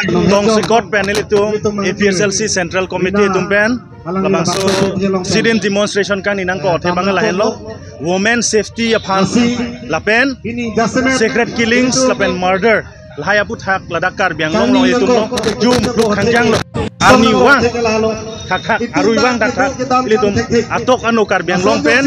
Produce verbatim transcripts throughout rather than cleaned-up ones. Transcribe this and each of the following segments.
Tongsekot pen ilitum A P H L C Central Committee atum pen labangso sit-in demonstration kangni nangkok athe abang lahenlo, women safety aphan lapen sacred killings lapen murder lahai aputhak ladak Karbi Anglong along itum along jumluk khangjang lo. Arnivang thakthak, arnivang thakthak ilitum atok ano Karbi Anglong pen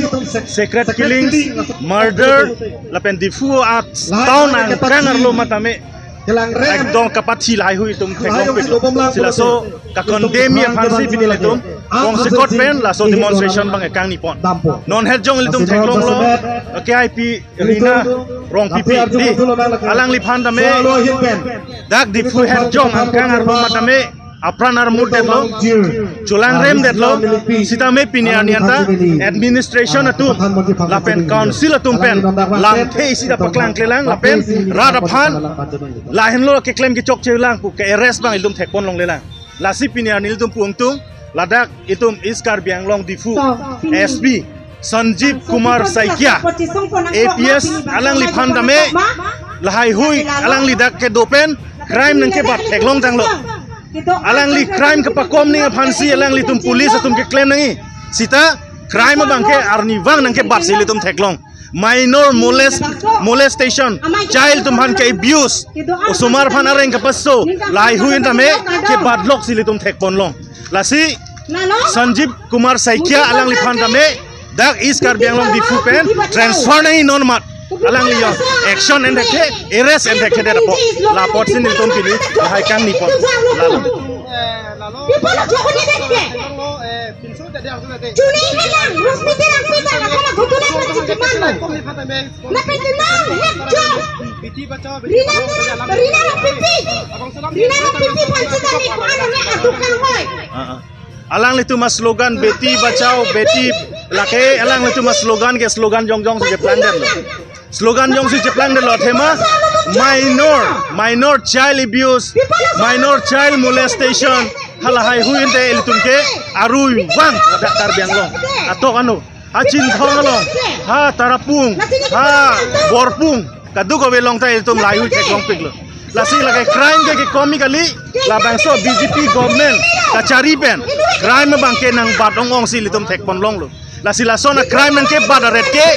sacred killings, murder lapen Diphu a town angkang arlo matame ekdom kapathi lahai hui itum theklongpiklo. Si laso ka-condemn aphansi pini ilitum Tongsekot pen laso demonstration abang kangni pon. Non het jong ilitum theklonglo, K I P Rina Rongpipi di, alangliphan tame dak Diphu het jong angkang arlo matame apran armut detlo, cholangrem detlo, sitame pini arni anta administration atum lapen council atum pen langthe isi ta paklangklelang lapen rat aphan lahenlo keklem kechokche lang pu ke-arrest abang ilitum thekpon longlelang. Lasi pini arni ilitum pu angtung ladak itum East Karbi Anglong Diphu S P Sanjeev Kumar Saikia, A P S, alangliphan tame lahai hui alangli dak kedo pen crime nangkebat theklongtanglo. Alangli crime kepakom ning aphansi alanglitum police atum keklem nangji. Sita crime abang ke arnivang nangkebatsi ilitum theklong. Minor molest, molestation, child atum aphan ke-abuse, osomar aphan areng kepaso, lahai hui tame kebatloksi ilitum thekponlong. Lasi Sanjeev Kumar Saikia alangliphan tame dak East Karbi Anglong Diphu pen transfer nangji non mat. Alangli jong action enthekthe, arrest enthekthe det apot. La apotsi nelitum pini lahai kangni pon. Lalo. Juni helang, Rusmiti Rangpi ta lakhana ghutulang pachitiman lo. Lapen non het jong Rina, Rina Rongpipi, Rina Rongpipi aphan sitame ko-an ne aduk kanghoi. Ah, ah. Alanglitum a-slogan Beti Bachao, Beti, lake alanglitum a-slogan ke slogan jongjongsi cheplang detlo. Slogan jongsi cheplang detlo athema minor, minor child abuse, minor child molestation, halahai hui ante ilitum ke arnivang ladak Karbi Anglong atok ano, ha Chinthong along, ha Tarapung, ha Borpung, kadokave along ta ilitum lahai hui theklongpiklo. Lasi lake crime ke kekom kali, labangso B J P government kachari pen crime abang ke nangbat ong-ongsi ilitum thekponlonglo. Lasi lason a-crime nangkebat aret ke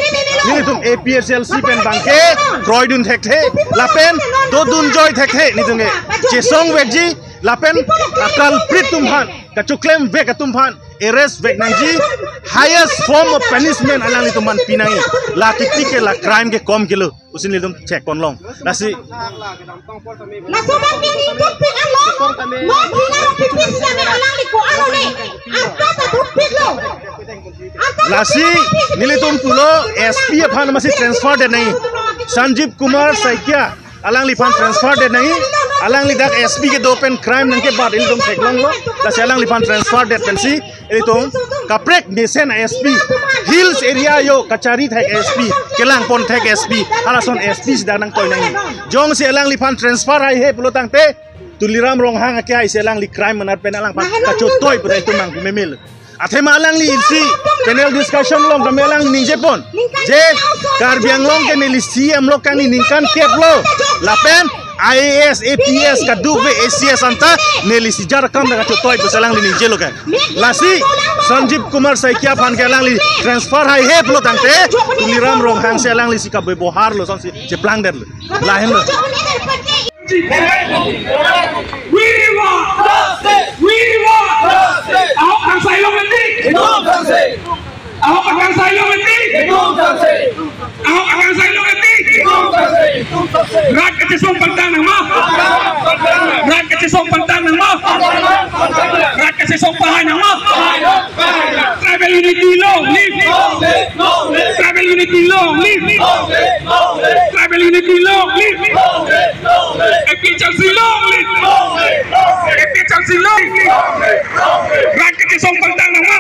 nelitum A P H L C pen abang ke kroidun thekthe lapen dodunjoi thekthe nelitum ke chesongvekji lapen a-culprit atum aphan, kachoklemvek atum aphan arrest vek nangji, highest form of punishment alanglitum aphan pinangji. La titik ke la crime kekom kelo pusi nelitum check ponlong. Lasi laso abang ke ningtupik anlo, non Rina Rongpipi sitame alangli ko-an ne, anta ta tupiklo. Lasi nelitum pulo S P aphan masi transfer det nangji. Sanjeev Kumar Saikia alangliphan transfer det nangji. Alangli dak S P kedo pen crime nangkebat ilitum theklonglo. Lasi alangliphan transfer det pensi ilitum kaprek mesen a-S P, hills area yo kachari thek S P, kelangpon thek S P, halason S P sida nangtoi nangji. Jongsi alangliphan transfer haihe pulo tangte, Tuliram Ronghang ake aisi alangli crime manat pen alangphan kachotoi pura itum mang memel. Athema alangli isi panel discussion along tame alang ningjepon je Karbi Anglong ke neli C M lo kangni ningkan kep lo. Lapen I A S, I P S, kadokave A C S anta neli si jar akam dak kachotoi pusi alangli ningjelo ke. Lasi Sanjeev Kumar Saikia aphan ke alangli transfer haihe pulo tangte, Tuliram Ronghang si alangli si kabebohar lo, sonsi cheplang detlo. Lahenlo. We want justice. We want justice. Ahok kangsai long eti. Ahok kangsai long eti. Ahok kangsai long eti. Rat kachesong pangtang nangma. Rat kachesong pangtang nangma. Rat kachesong pahai nangma. Tribal unity long live. Tribal unity long live. Tribal unity long live. A P H L C long live. A P H L C long live. Rat kachesong pangtang nangma.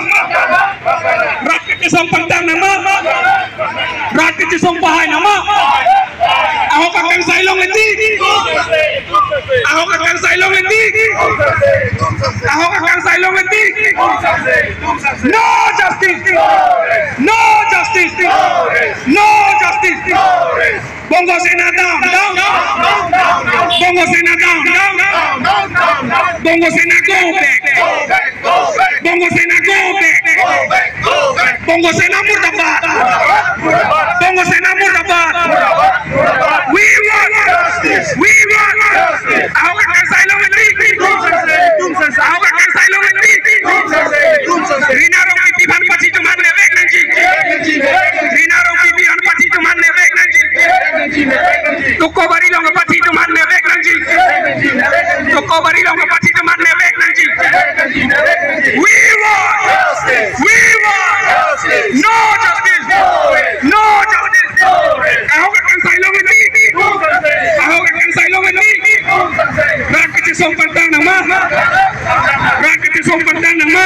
Rat kachesong pangtang nangma. Rat kachesong pahai nangma. Ahok kangsai long eti. Ahok kangsai long eti. Ahok kangsai long eti. No justice. No justice. No justice. Bongo Sena down, down. Bongo Sena down, down. Bongo Sena go back. Bongo Sena go back. Bongo Sena murdabad. Bongo Sena murdabad. We want justice. We want justice. Ahok akangsai along ati. Ahok akangsai along ati. Rina Ronghangpi aphan pathi atum aphan mevek nangji. Rina Ronghangpi aphan pathi atum aphan mevek nangji. Tokobari along pathi atum aphan mevek nangji. Tokobari along pathi atum aphan mevek nangji. We want justice. We want justice. No justice. No justice. Ahok akangsai along ati. Ahok akangsai along ati. Rat kachesong pantang nangma. Rat kachesong pantang nangma.